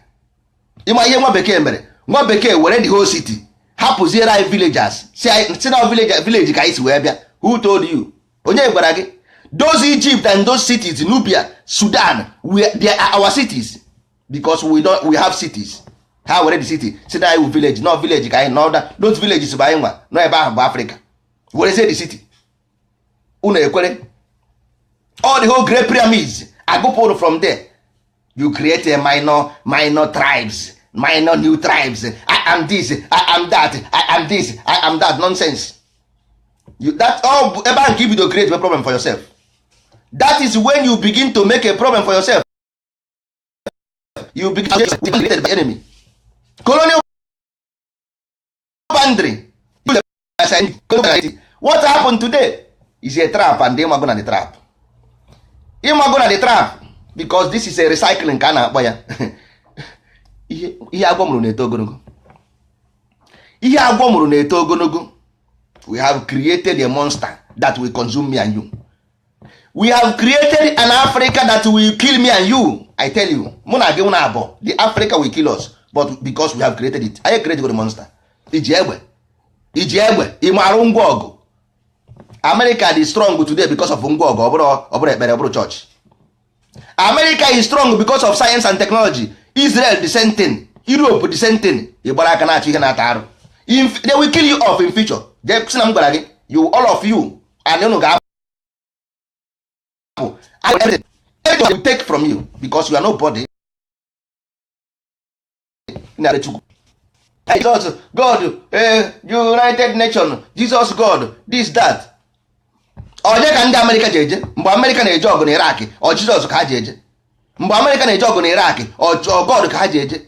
Ịma ihe nwa bekee mere? Nwa bekee were the whole city, hapụziere anyị villagers, si na village, village ka anyị si wee bịa. Who told you? Onye gwara gị? Those Egypt and those cities, Nubia, Sudan, they are our cities, because we don't, we have cities. Ha were the city, si na anyị village, no village ka anyị nọ. Those villages bụ anyị nwa nọ ebe ahụ bụ Africa. Werezie the city, unu ekwere. All the whole Great Pyramids agụpụrụ from there. You create a minor, minor tribes, minor new tribes. I am this, I am that, I am this, I am that. Nonsense. You, that all ebe ahụ ka you bido create a problem for yourself. That is when you begin to make a problem for yourself. You begin to be created by enemy. Colonial boundary. What happened today is a trap, and ịmago na the trap, ịmago na the trap, because this is a recycling ka a na-akpọ ya. Ihe agwọ mụrụ na-eto ogologo. Ihe agwọ mụrụ na-eto ogologo. We have created a monster that will consume me and you. We have created an Africa that will kill me and you. I tell you, mụ na gị na abụọ, the Africa will kill us, but because we have created it. Anyị created the monster. Iji egbe, iji egbe, ị marụ ngwa ọgụ. America dị strong today because of ngwa ọgụ. Ọ bụrụ ekpere, ọ bụrụ church. America is strong because of science and technology. Israel, the same thing. Europe, the same thing. Ị gbara aka na-achọ ihe na-ata arụ. They will kill you off in future. Sị na m gwara gị. You, all of you, and unu ga-apụ. Everything will take from you, because you are nobody. Chukwu, Jesus, God, United Nation, Jesus, God, this, that. Onye ka ndị Amerịka ji eje? Mgbe Amerịka na-eje ọgụ na Iraq, ọ Jizọs ka ha ji eje? Mgbe Amerịka na-eje ọgụ na Iraq, ọ God ka ha ji eje?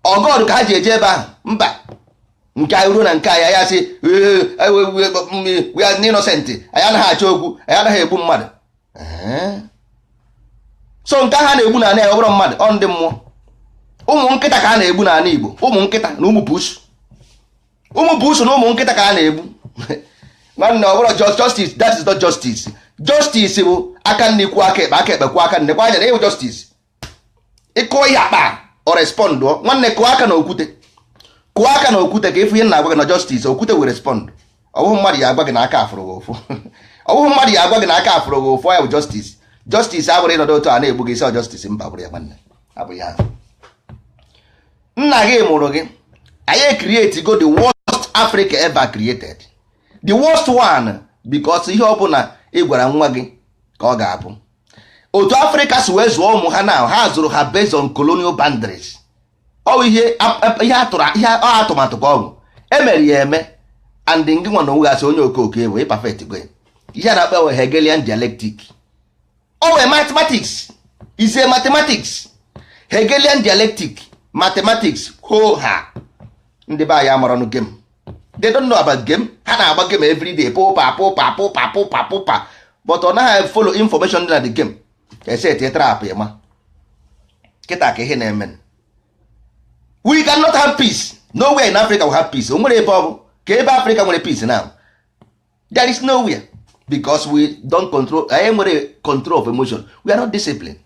Ọ God ka ha ji eje ebe ahụ? Mba. Nke anyị ruo na nke anyị, ya sị we are innocent, anyị anaghị achọ okwu, anyị anaghị egbu mmadụ. So nke ha na-egbu na ya, ọ bụrụ mmadụ, ọ ndị mmụọ, ụmụ nkịta ka a na-egbu n'ala Igbo. Ụmụ nkịta na ụmụ busu, ụmụ busu na ụmụ nkịta ka a na-egbu. Nwanne, ọ bụrụ justice, that is not justice. Justice bụ aka nne kwuo aka ekpe, aka ekpe kwuo aka nne kwa anya na ịwụ justice. Ịkụọ ya akpa, ọ respondụọ. Nwanne, kụọ aka na okwute, kụọ aka na okwute ka ịfụ ihe na-agwa gị na justice. Okwute will respond. Ọbụghị mmadụ ya agwa gị na aka afụrụ gị ụfụ. Ọbụghị mmadụ ya agwa gị na aka afụrụ gị ụfụ. Ya bụ justice. Justice abụrụ ịnọdụ otu a na-egbu gị isi. Justice mba, bụrụ ya nwanne, abụghị ha. Nna gị mụrụ gị. Anyị create go the worst Africa ever created, the worst one, because ihe ọbụla ị gwara nwa gị ka ọ ga-abụ. Otu Africa si wee zụọ ụmụ ha na ha zụrụ ha based on colonial boundaries. Ọ ihe ihe atụrụ, ihe atụmatụ ka ọ bụ emere ya eme. And ngị nwa na onwe gasị onye okooko bụ perfect go. Ihe a na-akpọ Hegelian dialectic, o wee mathematics is a mathematics. Hegelian dialectic mathematics ho ha. Ndị be anyị amaranụ game. They don't know about game. Ha na-agba game everyday, pụpa pụpa pụpa pụpa pụpa, but ọ naghị follow information dị na the game. Eset trap ịma kịta ka ihe na-eme. We cannot have peace. Nowhere in Africa will have peace. O nwere ebe ọ bụ ka ebe Africa nwere peace now? There is nowhere, because we don't control. Anyị nwere control of emotion. We are not disciplined.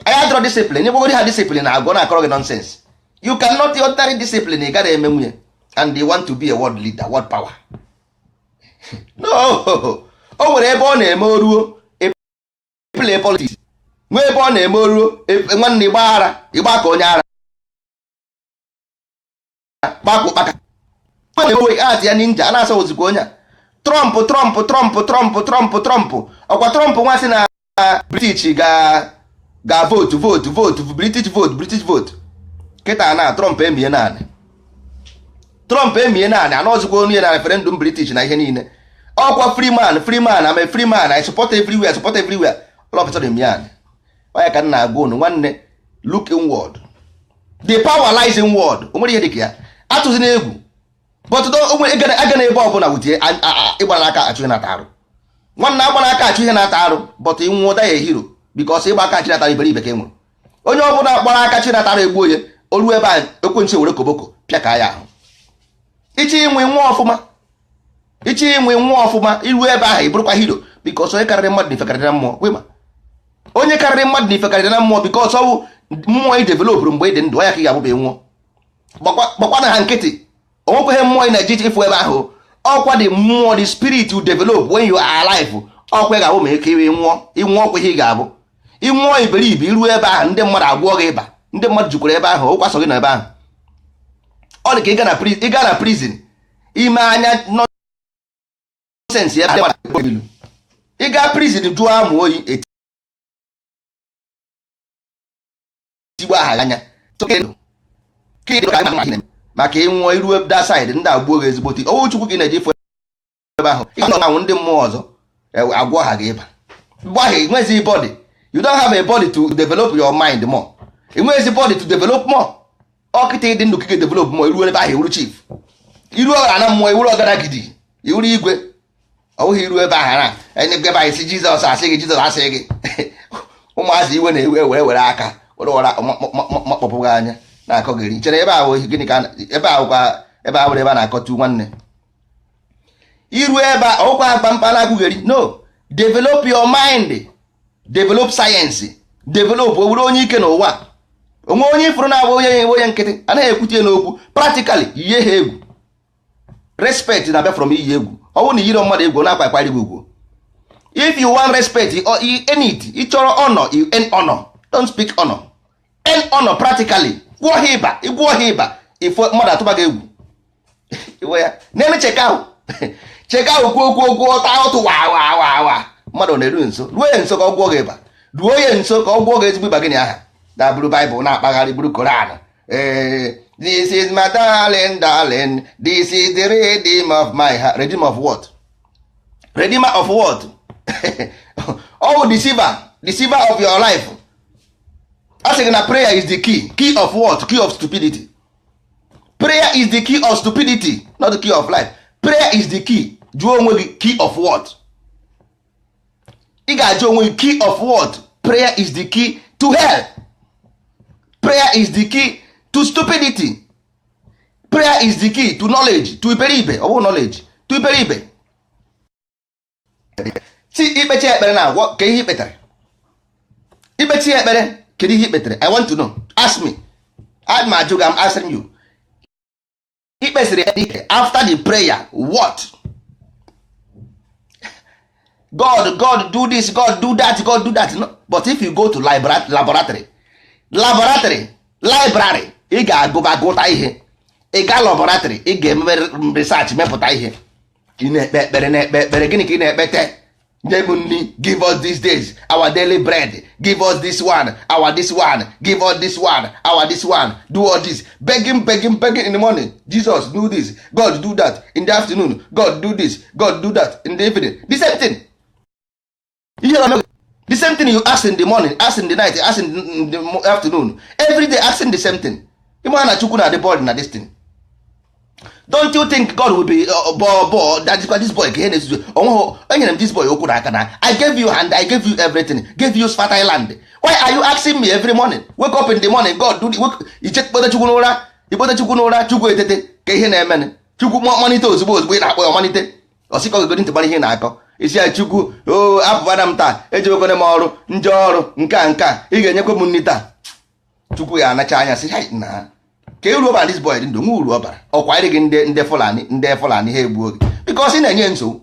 Anyị adọrọ discipline. Ịgbagoro ha discipline na agwọ na-akọrọ gị nonsense. You cannot ordinary discipline ị gaghị eme nwunye, and they want to be a world leader, world power. No, o nwere ebe ọ na-eme oruo play politics, nwee ebe ọ na-eme oruo. Nwanne, ịgba ara, ịgba ka onye ara gbakụ kpaka at ya ninja a na-asa ozikwa onye a. Trump, Trump, Trump, Trump, Trump, Trump, ọkwa Trump nwa sị na British ga vote, vote, vote, British vote, British vote. Kịta na Trump emie naanị, Trump emie naanị anọzikwa onu ya na referendum British na ihe niile. Ọkwa free man, free man, I'm a free man, I support everywhere, I support everywhere. All of a sudden emie anị. Onye ka m na-agwa unu, nwanne, look inward. The power lies inward. O nwere ihe dịka ya atụzina egwu, but aga na ebe ọbụla wutie ịgba n'aka achụ ihe na-ata arụ. Nwanne, agba n'aka achụ ihe na-ata arụ, but ịnwụọ da ya hero, because ịgba aka achụ na-ata iberibe ka ị nwụrụ. Onye ọbụla gbara aka chi na-atara egbuo ya. Olu ebe a ekwensu were koboko pịa ka ya ahụ. Ichi inwe nwa ọfụma, ichi inwe nwa ọfụma, iru ebe ahụ ị bụrụkwa hero, because onye karịrị mmadụ na ife karịrị na mmụọ. Wema onye karịrị mmadụ na ife karịrị na mmụọ, because ọ bụ mmụọ ị developụrụ mgbe ị dị ndụ ya ka ị ga-abụ nwụọ. Gbakwa na ha nkịtị. Onwekweghị mmụọ ị na-eji ịfụ ebe ahụ. Ọkwa dị mmụọ, the spirit you develop when you are alive, ọkwa ị ga-abụ ma ike ịnwụọ. Ịnwụọ, ọkwa ihe ị ga-abụ. Ịnwụọ iberibe, iruo ebe ahụ, ndị mmadụ agwụọ gị ịba. Ndị mmadụ jukwara ebe ahụ, ụkwa so gị nọ ebe ahụ. Ọ dị ka ịga na prison, ime anya nonsense ebe ilu. Ịga prison jụọ amụ oyi, etigbo aha anya maka ịnwụọ. Iruo that side, ndị agbuo gị ezigbote. Ọwụ Chukwu gị na-eji fụ ebe ahụ. Ịnọ anwụ, ndị mmụọ ọzọ agwọ ha gị ịba. Mgbe ahụ enwezi body. You don't have a body to develop your mind more. Enwezi body to develop more. Ọkịta ịdị ndụ ka ị ga-develop more. Iruo ebe ahụ, iwuru chief. Iruo ọra na mmụọ, iwuru ọgaragidi, iwuru igwe. Ọ bụghị iru ebe ahụ na ebe ahụ isi Jizọs asị gị, Jizọs asị gị. Ụmụazị iwe na-ewe were were aka were were makpọpụ gị anya na-akọgịrị chere ebe ahụ. Gịnị ka ebe ahụ kwa? Ebe ahụ ebe a na-akọtu nwanne. Iru ebe a, ọkwa akpa mkpa na-akwụgheri. No, develop your mind, develop science, develop owuru onye ike n'ụwa. Onwe onye ifuru na-abụ onye onye nkịtị anaghị ekwute n'okwu. Practically, yie ha egwu. Respect na-abịa from iyi egwu. Ọ bụrụ na iyiro mmadụ egwu, na-akwa akwarị gị ugwu. If you want respect, you earn it. Ị chọrọ honor, you earn honor. Don't speak honor, earn honor practically. Gwụọ ha ịba, ịgwụọ ha ịba, ifo mmadụ atụba gị egwu. Iwe ya na-eme. Cheka ahụ, cheka ahụ, kwuo okwu, okwu ọta ụtụ wa wa wa wa. Mmadụ na-eru nso, ruo ya nso ka ọ gwụọ gị ịba. Ruo ya nso ka ọ gwụọ gị ezigbo ịba. Gị na aha da buru Baịbụl na-akpagharị, buru Koran. Ee, this is my darling, darling, this is the redeemer of my heart. Redeemer of what? Redeemer of what? Oh, deceiver, deceiver of your life. A sị gị na prayer is the key. Key of what? Key of stupidity. Prayer is the key of stupidity, not the key of life. Prayer is the key. Jụọ onwe gị, key of what? Ị ga-ajụ onwe gị, key of what? Prayer is the key to hell. Prayer is the key to stupidity. Prayer is the key to knowledge, to iberibe. Ọ bụ knowledge to iberibe. Si ikpechi ekpere na agwọ ka ihe ikpetere. Ikpechi ekpere, kedu ihe ikpetere? I want to know. Ask me. I'm ajụ gị, I'm asking you. Ikpesịrị ike after the prayer, what? God, God do this, God do that, God do that. No. But if you go to laboratory, library, ị ga-agụba gụta ihe. Ị ga laboratory, ị ga-eme research, mepụta ihe. Ị na-ekpe ekpere, na-ekpe ekpere, gịnị ka ị na-ekpete? Nye m nri, give us these days our daily bread, give us this one, our this one, give us this one, our this one, do all this begging, begging, begging. In the morning, Jesus do this, God do that. In the afternoon, God do this, God do that. In the evening, the same thing. Ihe na the same thing you ask in the morning, ask in the night, ask in the afternoon, every day asking the same thing. Ịma na Chukwu na the board na this thing. Don't you think God will be bo bo that is this boy ka ihe na-ezuzu onweghị? Enyere m this boy okwu n'aka na I gave you hand, I gave you everything, gave you fertile land. Why are you asking me every morning? Wake up in the morning, God do the wake. Iche kpote Chukwu n'ụra, ikpote Chukwu n'ụra, Chukwu etete ka ihe na-eme. Chukwu malite ozugbo ozugbo ị na-akpọ ya, ọmalite ọsịkọ gị ntị gbara ihe na-akọ isi ya. Chukwu o apụbara m taa, ejewekwana m ọrụ nje ọrụ nke a nke a, ị ga-enyekwa m nri taa. Chukwu ya anacha anya sị, "Hai, na ka uru ọbara this boy dị ndụ nwe uru ọbara ọkwanyere gị." Ndị Fulani, ndị Fulani ha egbuo gị because ị na-enye nsogbu.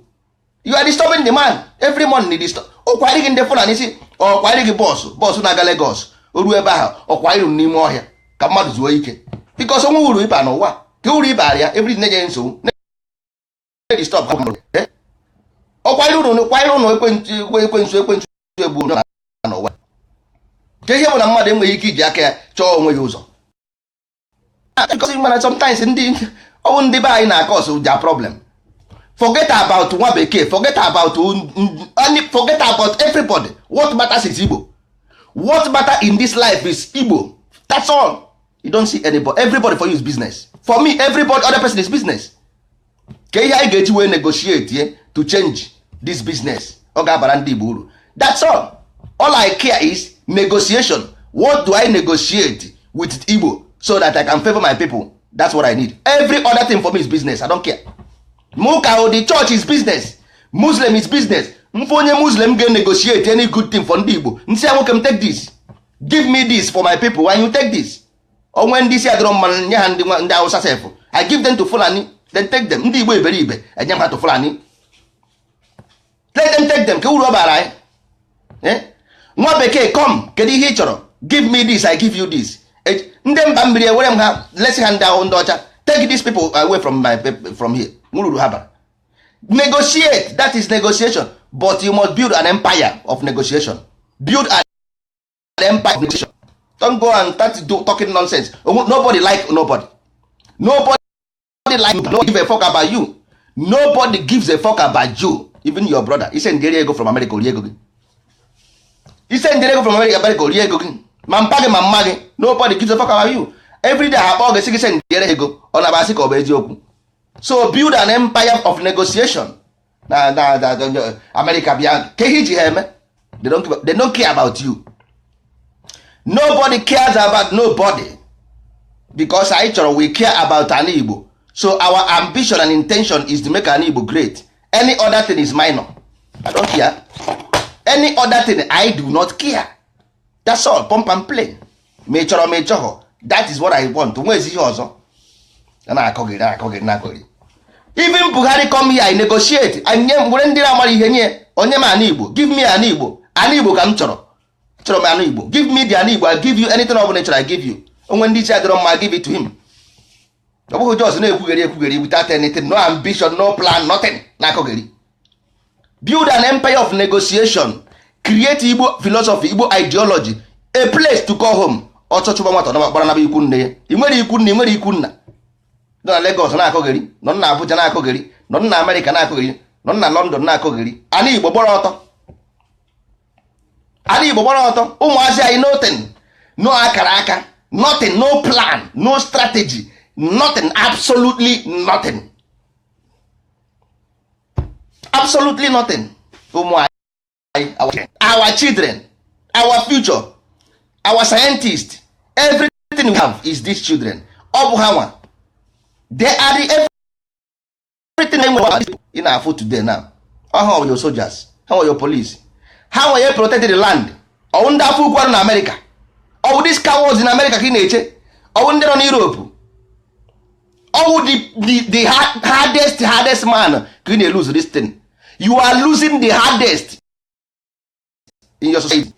You are disturbing the man every morning. Disturb ọkwanyere gị ndị Fulani si ọkwanyere gị bus, bus na-aga Lagos, o ruo ebe ahụ ọkwanyere n'ime ọhịa ka mmadụ zuo ike because onwe uru ịba n'ụwa ka uru ịbara ya every na-enye nsogbu, na-disturb ọkwanyere unu, kwanyere unu ekwensu, ekwensu, ekwensu egbu n'ụwa. Ka ihe bụ na mmadụ enweghị ike iji aka ya chọọ onwe ya ụzọ. Because mana sometimes ndị ọwụ ndị be anyị na-akọs their problem. Forget about nwa bekee, forget about forget about everybody. What matters is Igbo. What matter in this life is Igbo. That's all. You don't see anybody. Everybody for you is business. For me, everybody, other person is business. Ka ihe anyị ga-eji wee negotiate ye to change this business, ọ ga-abara ndị Igbo uru. That's all. All I care is negotiation. What do I negotiate with Igbo so that I can favor my people? That's what I need. Every other thing for me is business. I don't care. Mụka the church is business, Muslim is business. Mfe onye Muslim ga-negotiate any good thing for ndị Igbo, nsị ya, "Nwoke m, take this, give me this for my people." When you take this, onwe ndị isi adịrọ mma, nye ha ndị ndị Hausa sef. I give them to Fulani, then take them. Ndị Igbo iberibe, enye m ha to Fulani, let them take them. Ka uru ọ bara anyị. Nwa bekee come, kedu ihe ị chọrọ? Give me this, I give you this. Ndị mba mmiri ewere m ha lesi ha, ndị ahụ ndị ọcha, take these people away from my from here. Nwururu ha bara. Negotiate, that is negotiation. But you must build an empire of negotiation. Build an empire of negotiation. Don't go and start talking nonsense. Nobody like nobody. Nobody like nobody give a fuck about you. Nobody gives a fuck about you. Even your brother. Ise ndịrị ego from America, orie ego gị. Ise ndịrị ego from America, America orie ego gị, ma mpa gị ma mma gị. Nobody gives a fuck about you. Every day ha akpọ gị sị gị send ego, ọ na-abasị ka ọ bụ eziokwu. So build an empire of negotiation. Na America bịa, ka ihe iji ha eme? They don't care about you. Nobody cares about nobody because anyị chọrọ, we care about ana Igbo. So our ambition and intention is to make ana Igbo great. Any other thing is minor. I don't care any other thing. I do not care. That's all. Pump and play. Ma ị chọrọ ma ị chọghọ, that is what I want. Nwezi ihe ọzọ a na-akọgịrị akọgịrị na-akọgịrị. Even Buhari come here, I negotiate. Nye were ndị na-amara ihe nye onye m ana Igbo. Give me ana Igbo. Ana Igbo ka m chọrọ. Chọrọ m ana Igbo. Give me the ana Igbo, I give you anything ọ bụla ị chọrọ. I give you. Onwe ndị isi adịrọ mma, give it to him. Ọ bụghị just na-ekwugheri ekwugheri without anything, no ambition, no plan, nothing, na-akọgheri. Build an empire of negotiation. Create Igbo philosophy, Igbo ideology, a place to call home. Ọchọ chụba nwata gbara naba ikwu nne ya. Ị nwere ikwu nne, ị nwere ikwu nna, nọ na Lagos na-akọgheri, nọ na Abuja na-akọgheri, nọ na Amerịka na-akọgheri, nọ na London na-akọgheri. Ana Igbo gbara ọtọ, ana Igbo gbara ọtọ. Ụmụazị anyị, nothing, no akara aka, nothing, no plan, no strategy, nothing, absolutely nothing, absolutely nothing. Ụmụ anyị, our children, our future, our scientists, everything we have is these children. Ọ bụ ha nwa. They are the everything ị na-afụ today now. Ha nwe your soldiers, ha nwe your police, ha nwe ya protect the land. Ọwụ ndị afọ ukwu na America, ọwụ these cowards in America ka ị na-eche, ọwụ ndị nọ n'Europe, Ọwụ the hardest man ka ị na-elose this thing. You are losing the hardest in your society.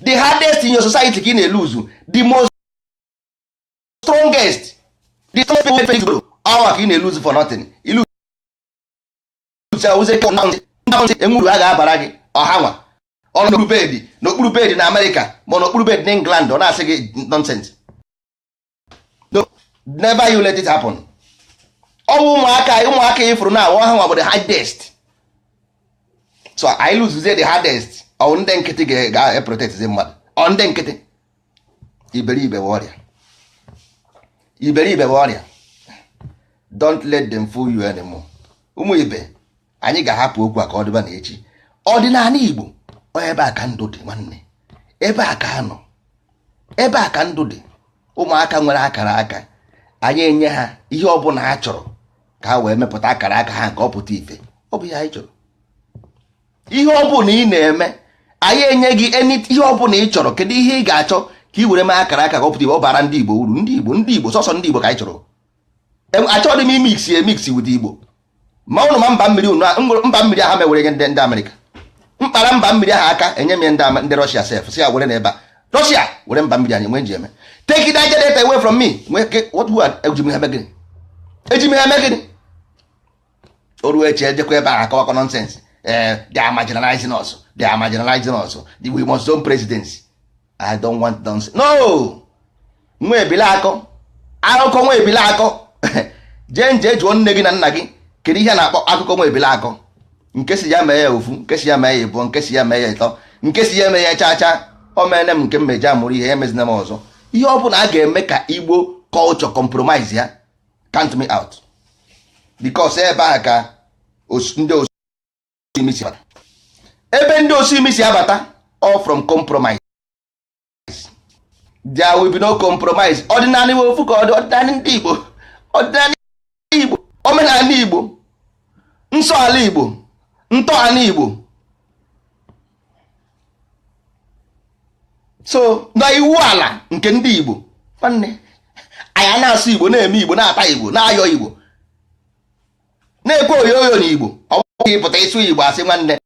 The hardest in your society ka ị na-elose, the most strongest, the strongest ọnwa ka ị na-elose for nothing. Ilose enwuru a ga-abara gị ọha nwa ọ n'okpuru bed, n'okpuru bed na Amerịka, ma n'okpuru bed na England, ọ na-asị gị nonsense. No, never you let it happen. Ọnwụ ụmụaka, ụmụaka ifuru na awọ ha nwa bụ the hardest. So anyị lose the hardest, ọ ndị nkịtị ga-eprotect mmadụ, ọ ndị nkịtị. Iberibe bụ ọrịa, iberibe bụ ọrịa. Don't let them fool you anymore. Ụmụ ibe, anyị ga-ahapụ okwu a ka ọ dịba na echi. Ọdịnala Igbo, ebe a ka ndụ dị, nwanne. Ebe a ka nọ, ebe a ka ndụ dị. Ụmụaka nwere akara aka, anyị enye ha ihe ọbụla ha chọrọ ka ha wee mepụta akara aka ha nke ọ pụta ife. Ọ bụ ihe anyị chọrọ. Ihe ọbụla ị na-eme, anyị enye gị ihe ọbụla ị chọrọ. Kedu ihe ị ga-achọ ka ị were mee akara aka ka ọ pụta ife, ọ bara ndị Igbo uru? Ndị Igbo, ndị Igbo, sọsọ ndị Igbo ka anyị chọrọ. Achọghị m imix emix with Igbo, ma ụnụ ma mba mmiri, unu mba mmiri ahụ mewere nye ndị Amerịka mkpara mba mmiri ahụ aka enye m ya. Ndị Rọshia sef si ya were n'ebe a. Rọshia were mba mmiri anyị nwee ji eme. Take Niger Delta away from me. What who eji m ha eme gịnị? Eji m ha eme gịnị? O ruo echi, ejekwa ebe ahụ akọwakọ nonsense. Ee, they are marginalizing us, they are marginalizing us, we must own presidency. I don't want nonsense. No, nwa ebile akọ akụkọ, nwa ebile akọ. Jee nje jụọ nne gị na nna gị, kedu ihe a na-akpọ akụkọ nwa ebile akọ? Nke si ya mee ya ofu, nke si ya mee ya ịbụọ, nke si ya mee ya ịtọ, nke si ya mee ya chaa chaa. O meene m nke mmeji amụrụ ihe, emezina m ọzọ. Ihe ọ bụla a ga-eme ka Igbo culture compromise ya, count me out, because ebe a ka ndị osimi si abata. Ebe ndị osimi si abata, all from compromise. There will be no compromise. Ọdịnala Igbo ofu ka ọ dị. Ọdịnala ndị Igbo, ọdịnala Igbo, omenala Igbo, nsọ ala Igbo, ntọala Igbo. So na iwu ala nke ndị Igbo, nwanne anyị, na-asụ Igbo, na-eme Igbo, na-ata Igbo, na-ayọ Igbo, na-ekwe oyoyo na Igbo. Ọ bụghị ịpụta ịsụ Igbo asị, nwanne,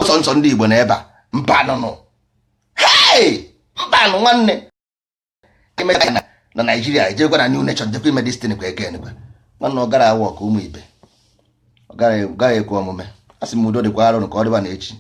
nsọ nsọ ndị Igbo na ebe a. Mbanụnụ, hey, mbanụ, nwanne. Na Naijiria ejekwa na New Nation, jekwa ime destiny kwa eken kwa, nwanne. Ọ gara awọ ka ụmụ ibe, ọ gaghị ekwe omume. A sị m udo dịkwa arụ ka ọ dịba na echi.